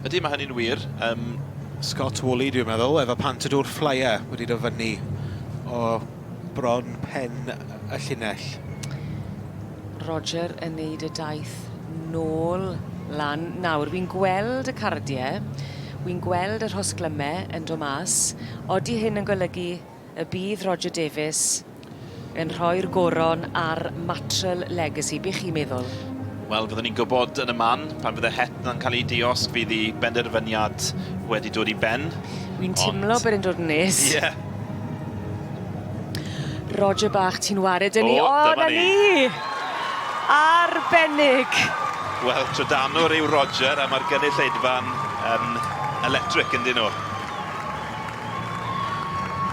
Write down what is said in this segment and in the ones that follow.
Ydy, mae hynny'n wir. Um, Scott Woolley, dwi'n meddwl, efo Pantadwr Flyer wedi dod fyny o bron pen y llinell. Roger yn neud y daith nôl lan nawr. Wi'n gweld y cardiau, wi'n gweld y rhosglymau yn dod mas. Odi hyn yn golygu y bydd Roger Davies yn rhoi'r goron ar Mattrel Legacy? Be chi'n meddwl? Wel, fyddwn ni'n gwybod yn y man, pan fydd y het na'n cael ei diosg, fydd ei benderfyniad wedi dod i ben. Wi'n teimlo bod e'n dod yn nes. Ie. Yeah. Roger bach, ti'n wared yn ni. O, o na ni! Arbennig! Wel, trydanwr yw Roger, a mae'r gynulleidfa'n yn electric yn dyn nhw.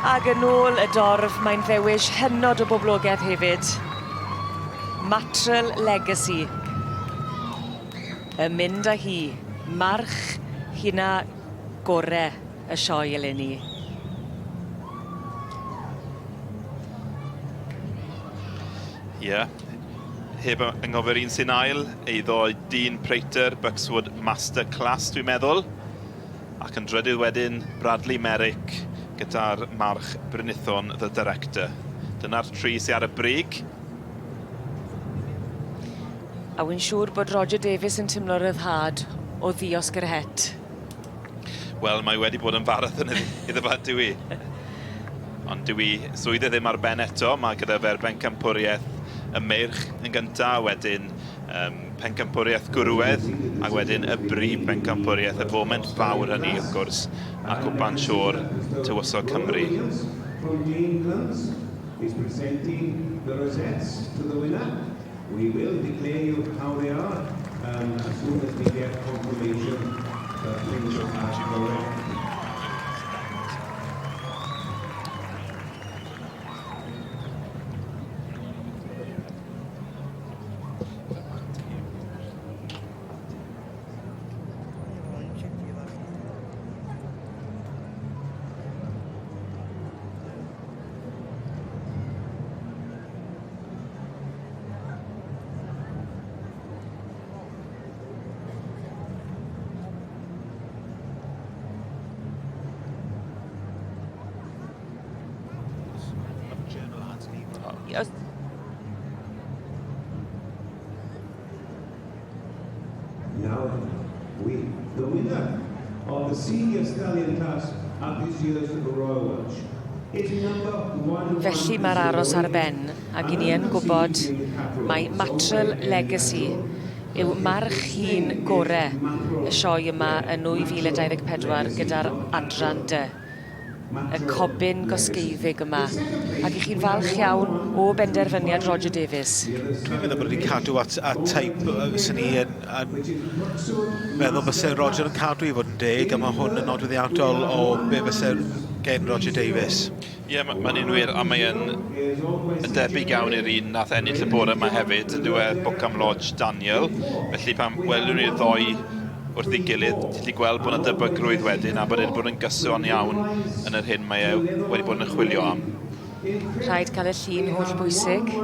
Ag yn ôl y dorf, mae'n ddewis hynod o boblogedd hefyd. Mattrel Legacy. Yn mynd â hi, march hynna gore y sioe eleni. Ie. Heb anghofio'r un sy'n ail, eiddo Dean Prater, Buckswood Master Class, dwi'n meddwl. Ac yn drydydd wedyn, Bradley Merrick gyda'r march Brynithon The Director. Dyna'r tri sy ar y brig. A wy'n siŵr bod Roger Davies yn timlo ryddhad o ddiosg yr het. Wel, mae wedi bod yn farathon iddo fe, dyw i. Ond dyw i swydd e ddim ar ben eto. Mae gyda fe'r bencampwriaeth y meirch yn gyntaf, wedyn um, pencampwriaeth gwrywedd, ac wedyn y brif bencampwriaeth, y foment fawr hynny, wrth gwrs, a Cwpan Siôr Tywysog Cymru. From Jane Gluntz is presenting the rosettes to the winner. We will declare you how they are um, as soon as we get confirmation that things are correct. Now, we, the winner of the senior stallion class at this year's Royal Welsh Felly mae'r aros ar ben, ac i ni yn gwybod mai Mattrel Legacy yw march hŷn gore y sioe yma yn 2024 gyda'r adran dy. Y cobyn gosgeiddig yma. Ac i chi'n falch iawn o benderfyniad Roger Davies. Dwi'n meddwl bod wedi cadw at, at teip sy'n ni yn, yn meddwl fyse Roger yn cadw i fod yn deg, a mae hwn yn nodweddiadol o be fyse gen Roger Davies. Ie, yeah, mae'n un wir, a mae'n yn debyg iawn i'r un nath ennill y bore yma hefyd, yn diwedd Bookham Lodge Daniel. Felly pan welwn ni'r ddoi wrth ei gilydd, ti'n gallu gweld bod yna debygrwydd wedyn a bod e'n bod yn gyson iawn yn yr hyn mae e wedi bod yn chwilio am. Rhaid cael y llun holl bwysig. Ie.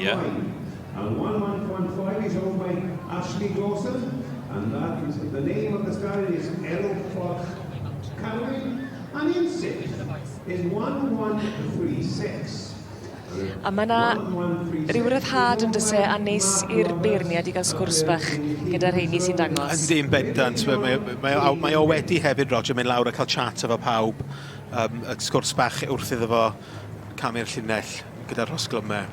Yeah. And 1115 is owned by Ashley Dawson, and that is the name of the stallion is Elfforch Carwyn, and in sixth is 1136. A mae yna ryw ryddhad yn dyse a neis i'r beirniad i gael sgwrs bach gyda'r rheini sy'n dangos. Yndi, yn bendant. Mae, mae, mae, o, mae o wedi hefyd, Roger, mynd lawr a cael chat efo pawb. Um, sgwrs bach wrth iddo fo camu'r llinell gyda'r rhosglymau.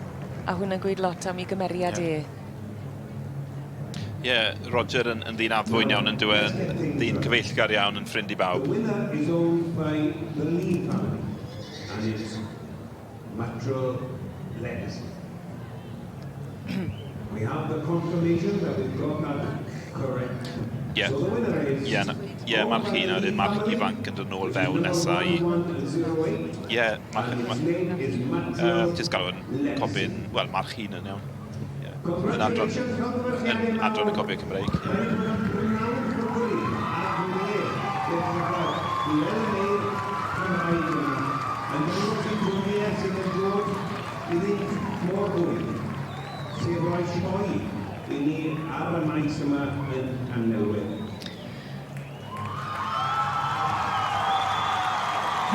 A hwnna'n gweud lot am ei gymeriad e. Ie, yeah, Roger yn, yn ddyn addfwyn iawn yn dyw e, yn ddyn cyfeillgar iawn, yn ffrind i bawb. The winner is owned by the Lee family and it's Matro Legacy. We have the confirmation that we've got that correct. Ie. So the winner is... Ie, ie, march un a wedyn march ifanc yn dod nôl fewn nesa i... Ie, march... Uh, jyst galw yn cobyn... Wel, march un yn iawn. Ie. Yn adran, yn adran y cobiau Cymreig. Sef roi sioe i ni ar y maes yma yn Llanelwedd.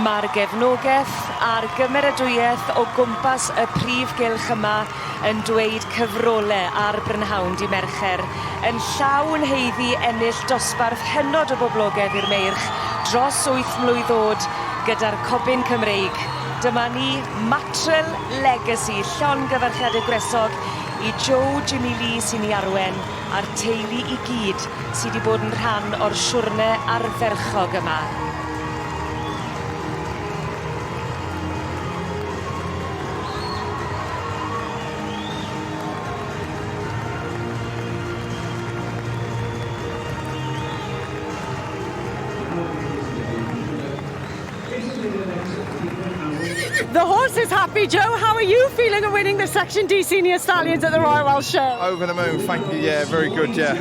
Mae'r gefnogaeth a'r gymeradwyaeth o gwmpas y prif gylch yma yn dweud cyfrole ar brynhawn dy Mercher yn llawn haeddu ennill dosbarth hynod o boblogaidd i'r meirch dros wyth mlwydd o'd gyda'r Cobyn Cymreig. Dyma ni, Matrel Legacy, llongyfarchiade gwresog i Joe Jimmy Lee sy'n 'i arwen a'r teulu i gyd sy 'di bod yn rhan o'r siwrne ardderchog yma. The horse is happy, Joe. How are you feeling of winning the Section D Senior Stallions at the Royal Welsh Show? Over the moon, thank you. Yeah, very good, yeah.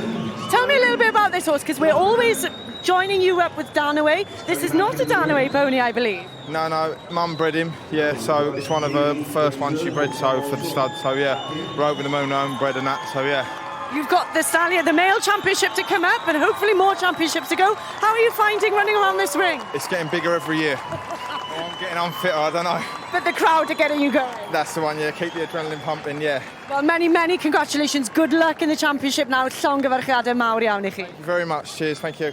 Tell me a little bit about this horse, because we're always joining you up with Danaway. This is not a Danaway pony, I believe. No, mum bred him, yeah, so it's one of her first ones she bred, so for the stud, so yeah, we're over the moon, own bred and that, so yeah. You've got the Stallion, the male championship to come up, and hopefully more championships to go. How are you finding running around this ring? It's getting bigger every year. I'm getting unfitter, I don't know. But the crowd are getting you going. That's the one, yeah, keep the adrenaline pumping, yeah. Well, many, many congratulations. Good luck in the championship now. Llongyfarchiadau mawr iawn i chi. Thank you very much, cheers, thank you.